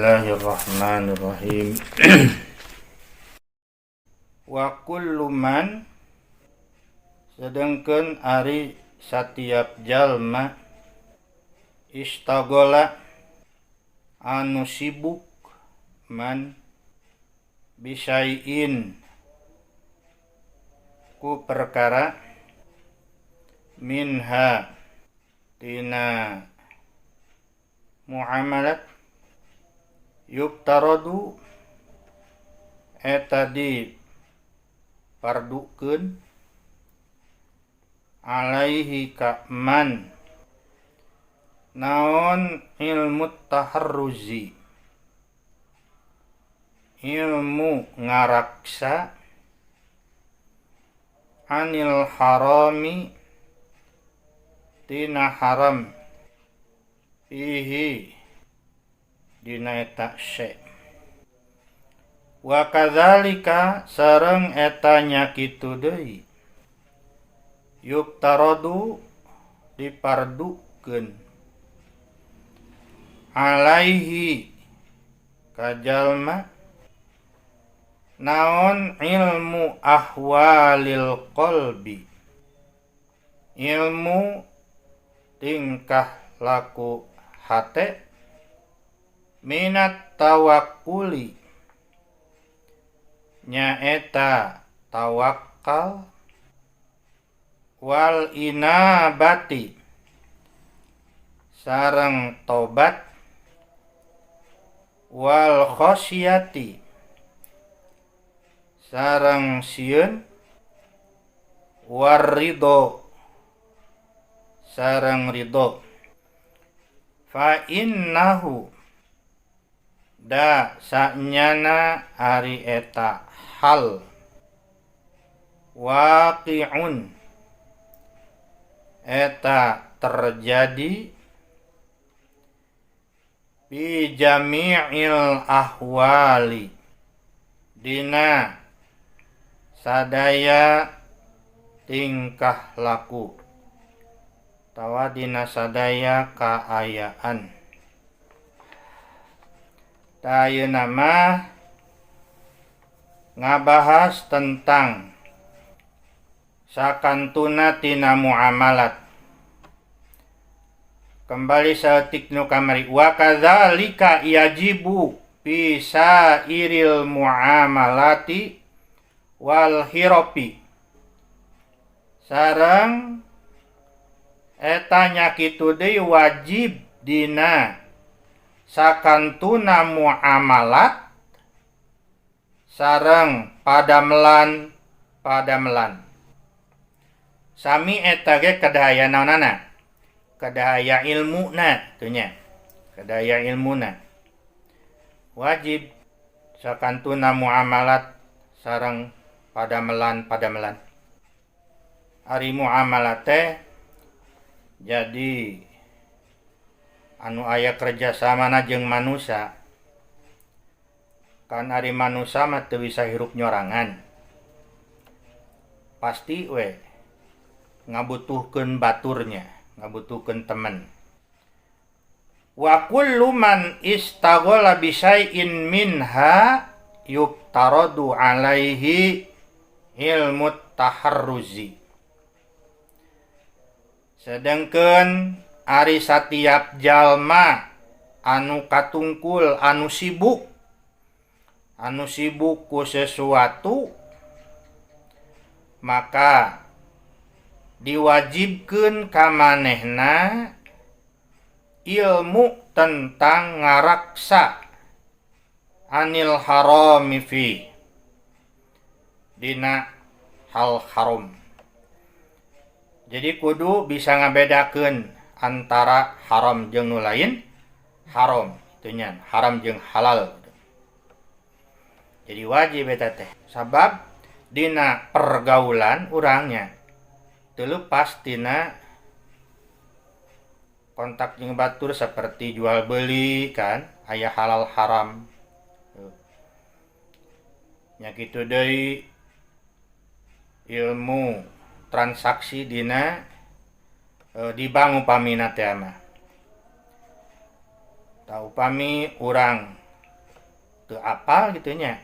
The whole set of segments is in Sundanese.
Bismillahirrahmanirrahim. Wa kullu man, sedengkeun ari satiap jalma, istagola, anu sibuk man, bisyai'in, ku perkara, minha, tina muamalat, yuftaradu, eta dipardukeun, alaihi, ka man, naon, ilmu taharruzi, ilmu ngaraksa, anil harami, tina haram, fihi, dina eta syai. Wa kadzalika, sareng eta nya kitu deui, yuftaradu, dipardukeun, alaihi, ka jalma, naon, ilmu ahwalil qalbi, ilmu tingkah laku hate, minat tawakkuli, nyaeta tawakal, wal inabati, sareng tobat, wal khosyati, sareng sieun, war ridho, sareng ridho. Fa innahu, da sanyana ari eta hal, waqi'un, eta terjadi, fi jami'il ahwali, dina sadaya tingkah laku tawa dina sadaya kaayaan. Tah, ayeuna mah ngabahas tentang sakantuna tina muamalat. Kembali saeutik nu kamari, wa kadzalika yajibu fi sairil muamalati wal hirofi, sareng eta nya kitu deui wajib dina sakantuna muamalat sareng padamelan. Padamelan sami eta ge kedah aya naonana, kedah aya ilmuna tuh nya, kedah aya ilmuna. Wajib sakantuna muamalat sareng padamelan. Padamelan, ari muamalat teh jadi anu aya kerjasamana jeung manusia kan. Ari manusia mah teu bisa hirup nyorangan, pasti we ngabutuhkeun baturnya, ngabutuhkeun temen. Wa kullu man istaghala bisyai'in minha yuftaradu alaihi ilmu taharruzi. Sedangkan ari satiap jalma anu katungkul, anu sibuk, anu sibuk ku sesuatu, maka diwajibkeun ka manehna ilmu tentang ngaraksa, anil harami fi, dina hal haram. Jadi kudu bisa ngabedakeun antara haram jeung nu lain haram itu nya, haram jeung halal. Jadi wajib eta teh, sabab dina pergaulan urangnya teu lepas tina kontak jeung batur, seperti jual beli kan aya halal haram nya. Kitu deui ilmu transaksi dina di bank upamina teh mah. Tah, upami urang Teu apal gitu nya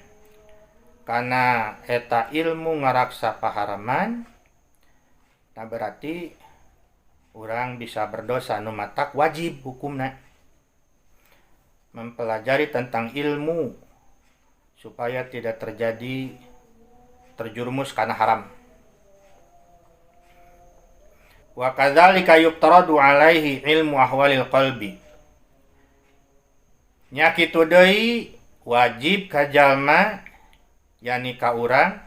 karena eta ilmu ngaraksa paharaman. Nah, berarti urang bisa berdosa. Nu matak wajib hukumna mempelajari tentang ilmu supaya tidak terjadi terjerumus karena haram. Wa kadzalika yuftaradu alaihi ilmu ahwalil qalbi, nya kitu deui wajib ka jalma, yani ka urang,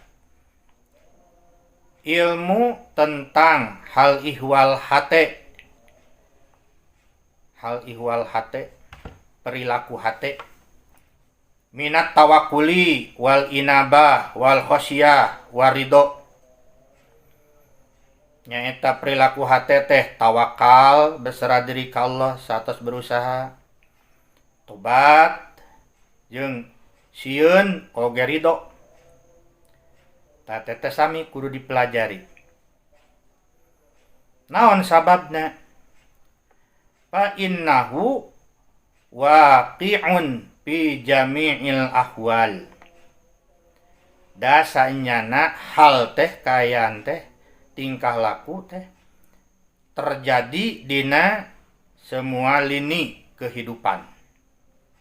ilmu tentang hal ihwal hate, hal ihwal hate, perilaku hate, minat tawakuli wal inabah wal khosyah waridho. Nyaeta perilaku hate teh tawakal, berserah diri ka Allah satos berusaha, tobat jeung sieun oge ridho. Tah, teh sami kudu dipelajari. Naon sababna? Fa innahu waqi'un fi jami'il ahwal, da sanyana hal teh, kaayaan teh, tingkah laku teh terjadi dina semua lini kehidupan.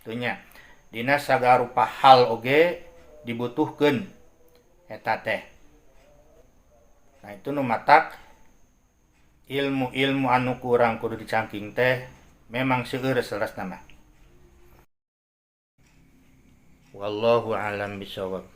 Itunya dina sagarupa hal oge dibutuhkan eta teh. Nah, itu nu matak ilmu-ilmu anu kurang kudu dicangking teh memang seueur saleresna mah. Wallahu alam bisawab.